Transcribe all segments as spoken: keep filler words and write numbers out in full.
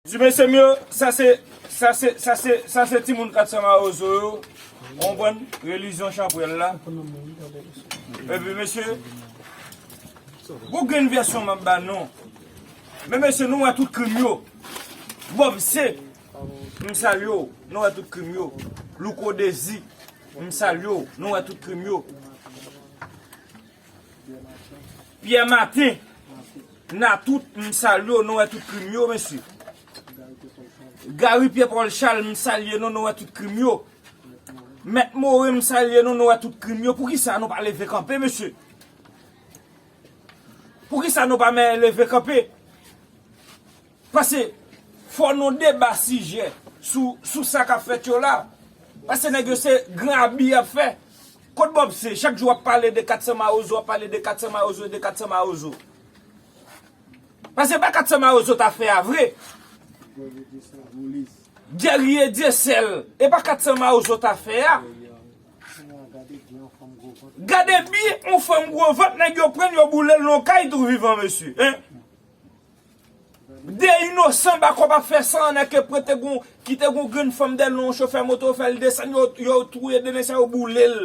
Ti mesye m yo, sa se, sa se, sa se, sa se timoun kat san mawozo yo. Ou konprann? Relijyon chanpwèl la. Epi mesye, gon grenn vèsyon m ap ba nou. Men mesye, nou wè tout krim yo. Bob C, m salye w, nou wè tout krim yo. Louko Dezi, m salye w, nou wè tout krim yo. Pierre Martin, Natout, m salye w, nou wè tout krim yo, mesye. Gary Pierre Paul Charles, m salye nou, nou wè tout krim yo. Mèt Morin, m salye nou, nou wè tout krim yo. Poukisa nou pa leve kanpe, mesye? Poukisa nou pa men leve kanpe? Paske fò nou deba sijè sou, sou sa k ap fèt yo la. Paske nèg yo se gran abi y ap fè. Kot Bob C, chak jou w ap pale de kat san mawozo, w ap pale de kat san mawozo, de kat san mawozo. Paske pa kat san mawozo ta fè a vre. Guerrier Dieuseul, e pa kat san mawozo ta fè a. Gade byen yon fanm gwo vant nèg yo pran, yo boule l nan kay tou vivan, mesye. Hein? De inosan bakòp ap fè san nan ke prete gon, kite gon grenn fanm dèyè l nan yon chofè moto, fè l desann, yo, yo touye de nèg sa yo boule l.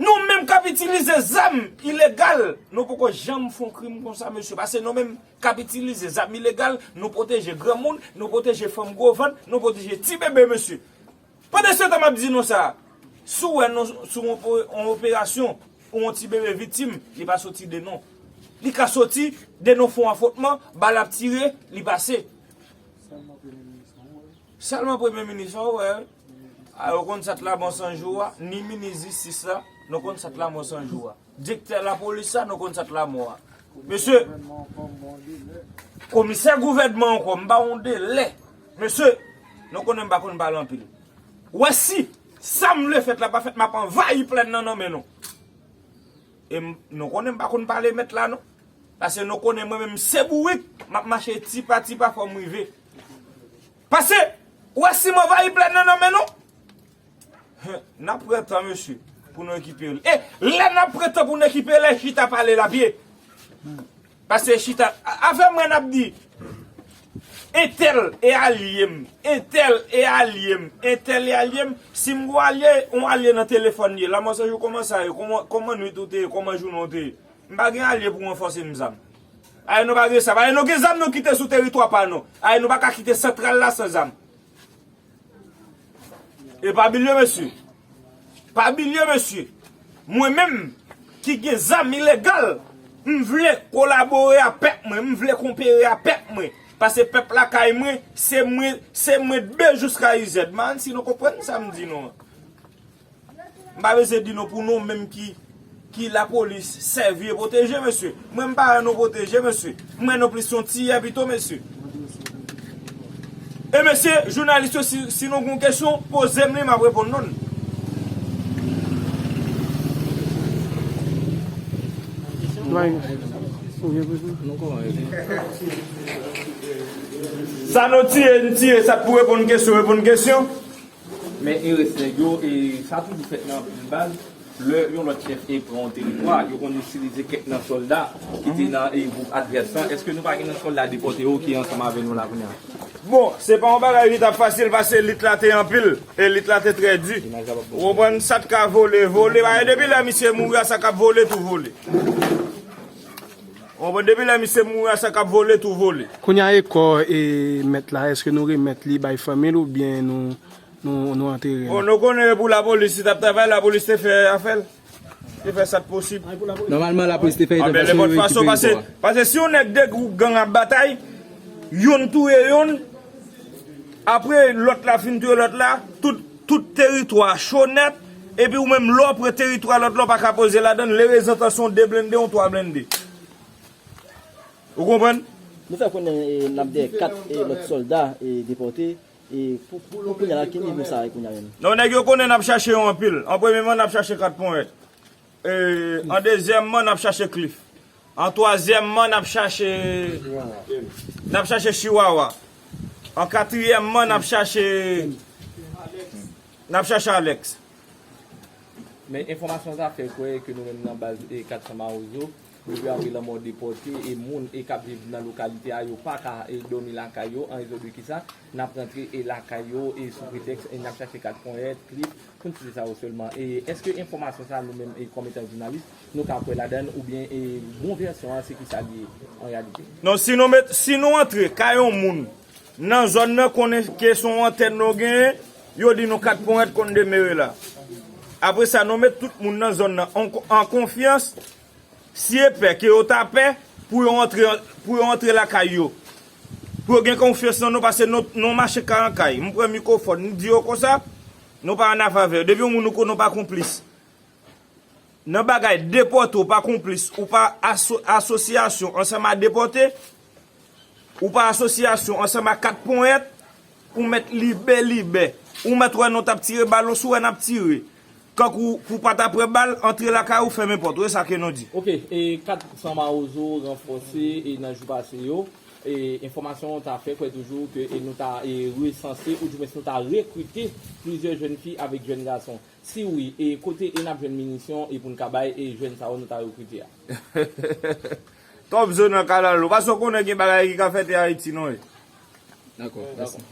Nou menm k ap itilize zam ilegal, nou poko janm fè yon krim konsa, mesye. Paske nou menm k ap itilize zam ilegal, nou pwoteje granmoun, nou pwoteje fanm gwo vant, nou pwoteje ti bebe, mesye. Pandan se tan m ap di nou sa, si w wè nou sou yon po-, yon operasyon, ou yon ti bebe viktim, li pa soti de nou. Li ka soti de nou fè yon afwontman, bal ap tire, li pase. Sèlman premye minis lan ou wè. A, yo konn sa t la mò san jou a, ni minis jistis la, nou konn sa t la mò san jou a. Direktè lapolis la, nou konn sa t la mò a. Mesye, komisè gouvènman ankò, m ba w yon delè. Mesye, nou konnen m pa konn pale anpil. Wè si sa m vle fèt la pa fèt, m ap anvayi plèn nan nan men nou. E m, nou konnen m pa konn pale mèt la non. Paske nou konnen mwen menm se bourik, m ap mache ti pa ti pa fò m rive. Paske, wè si m anvayi plèn nan nan men nou. Hen, n ap pran tan, mesye, pou nou ekipe l. E lè n ap pran tan pou n ekipe l, e chita pale l ap ye. Paske chita, a-, afè mwen n ap di, entèl e alye m, entèl e alye m, entèl e alye m. Si m gon alye, yon alye nan telefòn ye. Lamò Sanjou, kòman sa ye? Kòman, kòman nwit ou te ye? Kòman jounen w te ye? M pa gen alye pou ranfòse m zam. Aye nou pa gen sa. Aye nou gen zam nou kite sou teritwa pa nou. Aye nou pa ka kite santral la san zam. E pa bliye, mesye. Pa bliye, mesye. Mwen menm ki gen zam ilegal, m vle kolabore a pèp mwen, m vle konpere a pèp mwen. Paske pèp lakay mwen, se mwen, se mwen de B jouska Z. Man, si nou konprann sa m di nou an. M pa bezwen di nou pou nou menm ki, ki lapolis sèvi e pwoteje, mesye. Mwen m pa wè nou pwoteje, mesye. M wè nou plis yon tiyè pito, mesye. E mesye, jounalis yo, si, si nou gon kesyon, poze m li, m ap reponn nou l. Sa nou tire, n tire, sa k pou reponn kesyon, reponn kesyon. Men e rès nèg yo, e sa toujou fèt nan anpil baz, lè yon lòt chèf e pran yon teritwa, yo konn itilize kèk nan sòlda ki te nan, e, gwoup advès lan. Èske nou pa gen nan sòlda depòte yo ki ansanm avè nou la kounye a? Bon, se pa yon bagay ki t ap fasil, paske lit la te anpil, e lit la te trè di. Ou konprann, sa t ka vole, vole. Paske depi lè misye mouri a, sa k ap vole, tou vole. Ou konprann, depi lè misye mouri a, sa k ap vole, tou vole. Kounye a, e kò, e, mèt la, èske nou remèt li bay fanmi l oubyen nou, nou, nou antere l? Bon, nou konnen pou lapolis, si t ap travay, lapolis te fè afè l. Te fè sa k posib. Nòmalman, lapolis te fè, ah, men nenpòt fason, paske, paske si yon nèg de gwoup gang ap batay, youn touye youn, apre lòt la fin touye lòt la, tout, tout teritwa cho nèt, epi ou menm lè w pran teritwa lòt la, w pa ka poze ladan l, lè rezantan se yon de blende, yon twa blende. Ou konprann? Nou fè konnen, e, n ap dèyè kat, e, lòt sòlda, e, depòte. E pou, pou, pou kounye a la, ki nivo sa ye kounye a menm? Non, nèg yo konnen n ap chache yo anpil. An premyeman, n ap chache kat ponyèt. E, an dezyèmman, n ap chache Cliff. An twazyèmman, n ap chache, n ap chache Chihuahua. An katriyèmman, n ap chache, n ap chache Alex. Men enfòmasyon sa fè kwè ke nou menm nan baz, e, kat san Mawozo, Depi apre lanmò depòte, e moun e k ap viv nan lokalite a, yo pa ka e dòmi lakay yo, an rezon de kisa n ap rantre e lakay yo e sou pretèks e n ap chache kat ponyèt, klip, pou n site sa yo sèlman. E èske enfòmasyon sa a nou menm e kòm etan jounalis, nou ka kwè ladan l oubyen e bon vèsyon an se kisa l ye an reyalite? Non, si nou met, si nou antre kay yon moun nan zòn nan konnen ke se yon antèn nou genyen, yo di nou kat ponyèt konn demere la. Apre sa, nou met tout moun nan zòn nan an, an konfyans, si e pè ke yo ta pè pou yo antre, pou yo antre lakay yo. Pou yo gen konfyans nan nou, paske nou, nou mache kay an kay. M pran mikwofòn, m di yo konsa, nou pa ann afè avè yo. Depi yon moun ou konnen ou pa konplis nan bagay depòte, ou pa konplis, ou pa aso-, asosyasyon ansanm a depòte, ou pa asosyasyon ansanm a kat ponyèt, ou mèt libè, libè. Ou mèt wè nou t ap tire bal, ou si w wè n ap tire. Kankou pou pa ta pran bal, antre lakay ou, fèmen pòt ou, e sa ke nou di. Ok, e kat san mawozo ranfòse e nan jou pase yo, e enfòmasyon ta fè kwè toujou ke e nou ta e resanse, oudimwens nou ta rekrite plizyè jèn fi avèk jèn gason. Si wi, e kote e n ap jwenn minisyon e pou n ka bay e jèn sa yo nou ta rekrite a? Top Zo nan kalalou. Paske w konnen gen bagay ki ka fèt e Ayiti non e. Dakò, mèsi.